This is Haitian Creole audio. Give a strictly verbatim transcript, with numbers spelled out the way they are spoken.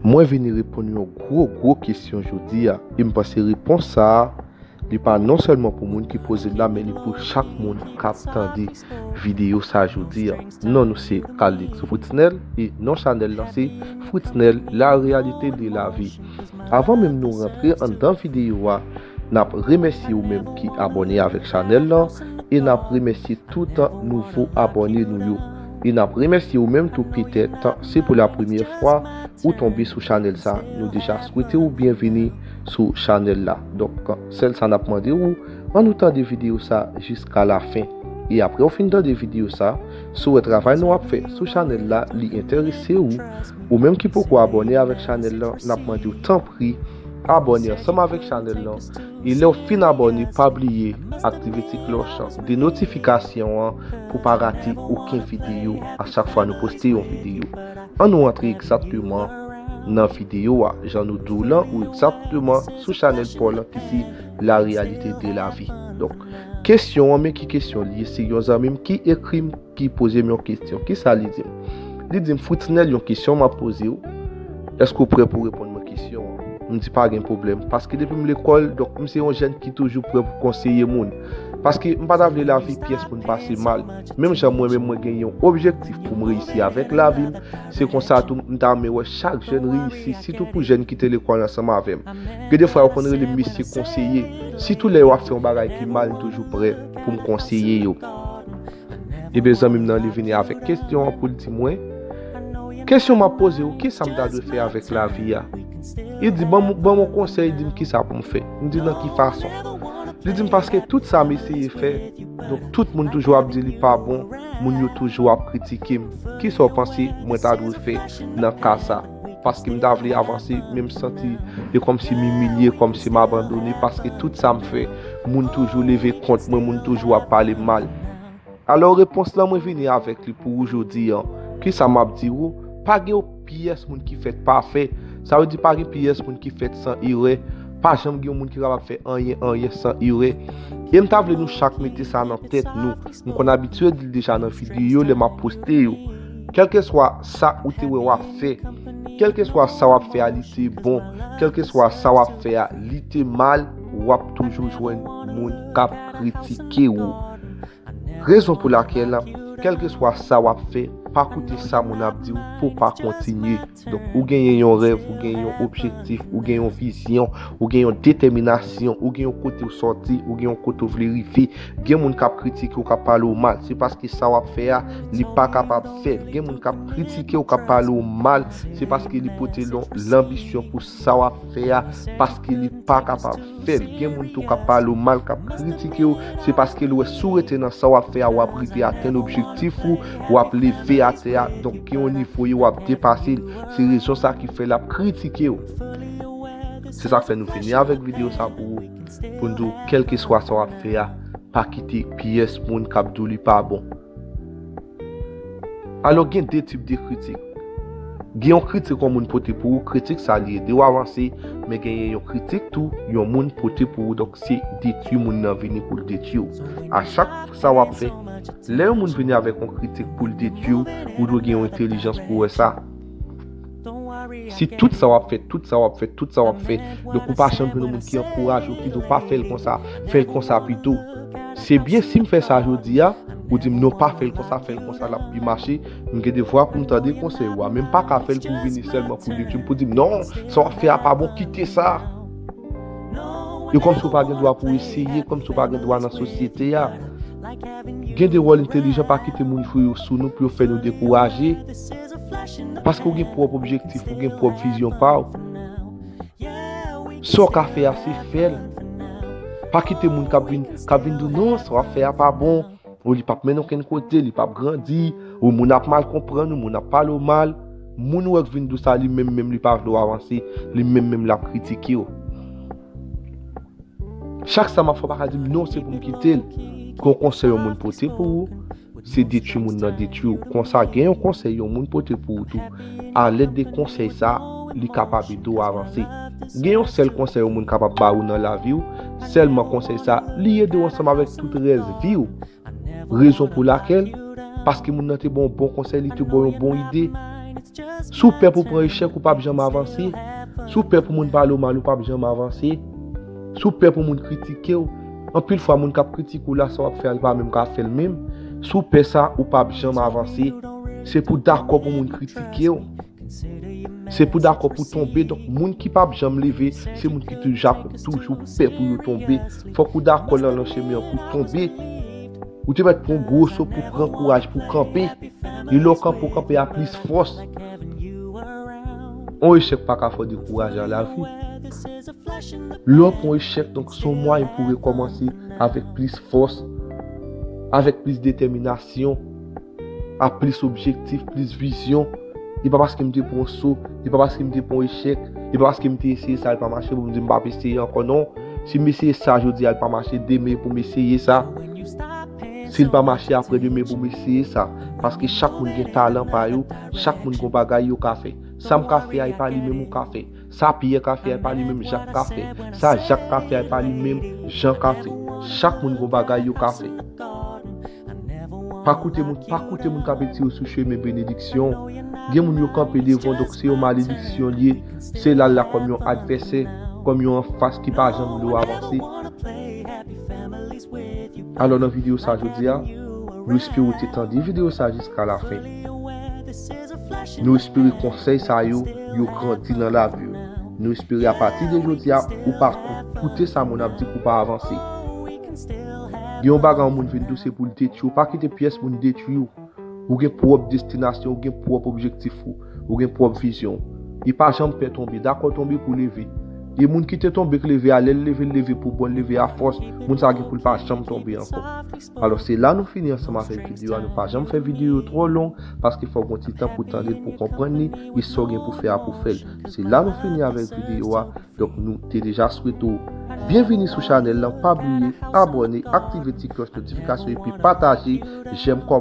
Mwen vini reponn yon gwo, gwo kesyon jodi a. E m panse repons sa a, li pa non sèlman pou moun ki poze l la, men li pou chak moun k ap tande videyo sa a jodi a. Non nou se Calix Fritznel e non chanèl lan se Fritznel, la réalité de la vie. Avan menm nou rantre anndan videyo a, n ap remèsye ou menm ki abòne avèk chanèl lan e n ap remèsye tout nouvo abòne nou yo. E n ap remèsye ou menm tou, petèt se pou la premyè fwa ou tonbe sou chanèl sa. Nou deja swete ou byenvini sou chanèl la. Donk, sèl sa n ap mande ou, ann ou tande videyo sa jiska lafen. E apre ou fin tande videyo sa, si w wè travay nou ap fè sou chanèl la, li enterese ou, ou menm ki poko abòne avèk chanèl lan, n ap mande w tanpri, abòne ansanm avèk chanèl lan. E lè w fin abòne, pa bliye aktive ti klòch de notifikasyon an pou pa rate okenn videyo a chak fwa nou poste yon videyo. Ann nou antre egzakteman nan videyo a, jan nou di w lan, ou egzakteman sou chanèl pa w lan ki se La réalité de la vie. Donk, kesyon an, men ki kesyon li ye, se yon zanmi m ki ekri m, ki poze m yon kesyon. Kisa li di m? Li di m, Fritznel, yon kesyon m ap poze w. Èske w prè pou w reponn mwen kesyon an? M di, pa gen pwoblèm. Paske depi m lekòl, donk, m se yon jèn ki toujou prè pou konseye moun. Paske m pa ta vle lavi pyès moun pase mal. Menm jan mwen menm mwen gen yon objektif pou m reyisi avèk lavi m, se konsa tou m ta renmen wè chak jèn reyisi, sitou pou jèn ki te lekòl ansanm avè m. Gen de fwa yo konn rele m mesye konseye. Sitou lè yo ap fè yon bagay ki mal, m toujou prè pou m konseye yo. Ebyen, zanmi m nan, li vini avèk kesyon an pou l di mwen, kesyon m ap poze w, kisa m ta dwe fè avèk lavi a? Li di, ban m, ban m yon konsèy, di m kisa pou m fè. M di, nan ki fason? Li di m, paske tout sa m eseye fè, donk tout moun toujou ap di li pa bon, moun yo toujou ap kritike m. Kisa w panse mwen ta dwe fè nan ka sa? Paske m ta vle avanse, men m santi e kòmsi m imilye, kòmsi m abandone, paske tout sa m fè, moun toujou leve kont mwen, moun toujou ap pale m mal. Alò, repons lan mwen vini avèk li pou ou jodi an. Kisa m ap di ou? Pa gen yon pyès moun ki fèt pafè. Sa vle di pa gen pyès moun ki fèt san erè. Pa janm gen yon moun ki kapab fè anyen, anyen san erè. E m ta vle nou chak mete sa nan tèt nou. M konn abitye di l deja nan videyo lè m ap poste yo. Kèlkeswa sa ou te wè w ap fè, kèlkeswa sa w ap fè a li te bon, kèlkeswa sa w ap fè a li te mal, w ap toujou jwenn moun k ap kritike w. Rezon pou lakèl, kèlkeswa sa w ap fè, pa koute sa moun ap di w pou w pa kontinye. Donk, ou genyen yon rèv, ou genyen yon objektif, ou gen yon vizyon, ou gen yon detèminasyon, ou gen yon kote w sòti, ou gen yon kote w vle rive. Gen moun k ap kritike w, k ap pale w mal. Se paske sa w ap fè a, li pa kapab fè l. Gen moun k ap kritike w, k ap pale w mal. Se paske li pote l yon lanbisyon pou sa w ap fè a, paske li pa kapab fè l. Gen moun tou k ap pale w mal, k ap kritike w, se paske l wè si w rete nan sa w ap fè a, w ap rive atenn objektif ou, w ap leve atè a. Donk, gen yon nivo ye, w ap depase l. Se rezon sa ki fè l ap kritike w. Se sa k fè nou vini avèk videyo sa pou ou, pou n di w, kèlkeswa sa w ap fè a, pa kite pyès moun k ap di w li pa bon. Alò, gen de tip de kritik. Gen yon kritik yon moun pote pou ou, kritik sa li ede w avanse, men genyen yon kritik tou yon moun pote pou ou, donk se detwi moun nan vini pou l detwi w. A chak sa w ap fè, lè yon moun vini avèk yon kritik pou l detwi w, ou dwe gen yon entèlijans pou wè sa. Si tout sa w ap fè, tout sa w ap fè, tout sa w ap fè, donk ou pa janm jwenn yon moun ki ankouraje w, ki di w pa fè l konsa, fè l konsa pito. Se byen si m fè sa jodi a, ou di m non, pa fè l konsa, fè l konsa, l ap pi mache. M gen devwa pou m tande konsèy ou a, men m pa ka fè l pou vini sèlman pou detwi m, pou di m non, sa w ap fè a pa bon, kite sa. E kòmsi w pa gen dwa pou w eseye, kòmsi w pa gen dwa nan sosyete a. Gen de wòl entèlijan, pa kite moun jwe yo sou nou pou yo fè nou dekouraje. Paske w gen pwòp objektif, ou gen pwòp vizyon pa w. Sa w ka fè a, se fè l. Pa kite moun k ap vin, k ap vin di w non, sa w ap fè a pa bon. Ou li p ap mennen okenn kote, li p ap grandi, ou moun ap mal konprann ou, moun ap pale w mal. Moun ou wè k vin di w sa, li menm menm li pa vle w avanse, li menm menm l ap kritike w. Chak sa m ap fè, w pa ka di m non, se pou m kite l. Gon konsèy yon moun pote pou ou, se detwi moun nan detwi w. Konsa, gen yon konsèy yon moun pote pou ou tou. Alèd de konsèy sa, li kapab ede w avanse. Gen yon sèl konsèy yon moun kapab ba ou nan lavi w, sèlman konsèy sa, li ede w ansanm avèk tout rès vi w. Rezon pou lakèl, paske moun nan te ba w yon bon konsèy, li te ba w yon bon ide. Si w pè pou pran echèk, ou p ap janm avanse. Si w pè pou moun pale w mal, ou p ap janm avanse. Si w pè pou moun kritike w, anpil fwa moun k ap kritike w la, sa w ap fè a, li pa menm ka fè l menm. Si w pè sa, ou p ap janm avanse. Se pou w dakò pou moun kritike w. Se pou w dakò pou w tonbe. Donk, moun ki p ap janm leve, se moun ki toujou, toujou pè pou yo tonbe. Fòk ou dakò nan, nan chemen an pou w tonbe. Ou te mèt pran yon gwo so pou w pran kouraj, pou w kanpe. E lè w kanpe, w kanpe a plis fòs. Yon echèk pa ka fè w dekouraje nan lavi. Lè w pran yon echèk, donk, se yon mwayen pou w rekòmanse avèk plis fòs, avèk plis detèminasyon, ak plis objektif, plis vizyon. E pa paske m te pran yon so, e pa paske m te pran yon echèk, e pa paske m te eseye sa, li pa mache pou m di m p ap eseye ankò, non. Si m eseye sa jodi a, li pa mache demen pou m eseye sa. Si l pa mache apre demen pou m eseye sa. Paske chak moun gen talan pa yo, chak moun gen bagay yo ka fè. Sa m ka fè a, e pa li menm ou ka fè. Sa Pyè ka fè a, e pa li menm Jak ka fè. Sa Jak ka fè a, e pa li menm Jan ka fè. Chak moun gen bagay yo ka fè. Pa koute moun, pa koute moun k ap etire w sou chemen benediksyon. Gen moun yo kanpe devan w, donk se yon malediksyon l ye. Se l al la kòm yon advèsè, kòm yon anfas ki pa janm vle w avanse. Alò, nan videyo sa jodi a, nou espere w te tande videyo sa jiska lafen. Nou espere konsèy sa yo, yo grandi nan lavi w. Nou espere apati de jodi a, ou pa kou-, koute sa moun ap di pou w pa avanse. Gen yon bagay yon moun vin di w, se pou l detwi w. Pa kite pyès moun detwi w. Ou gen pwòp destinasyon, ou gen pwòp objektif ou, ou gen pwòp vizyon. E pa janm pè tonbe, dakò tonbe pou leve. E moun ki te tonbe k leve a, lè l leve, l leve pou bon, l leve a fòs, moun sa gen pou l pa janm tonbe ankò. Alò, se la nou fini ansanm avèk videyo a. Nou pa janm fè videyo yo twò long, paske fòk w gen ti tan pou tande l, pou konprann li, e sa w gen pou fè a pou fè l. Se la nou fini avèk videyo a. Donk, nou te deja swete w byenvini sou chanèl lan. Pa bliye abòne, aktive ti klòch notifikasyon epi pataje, jèm, kòmante.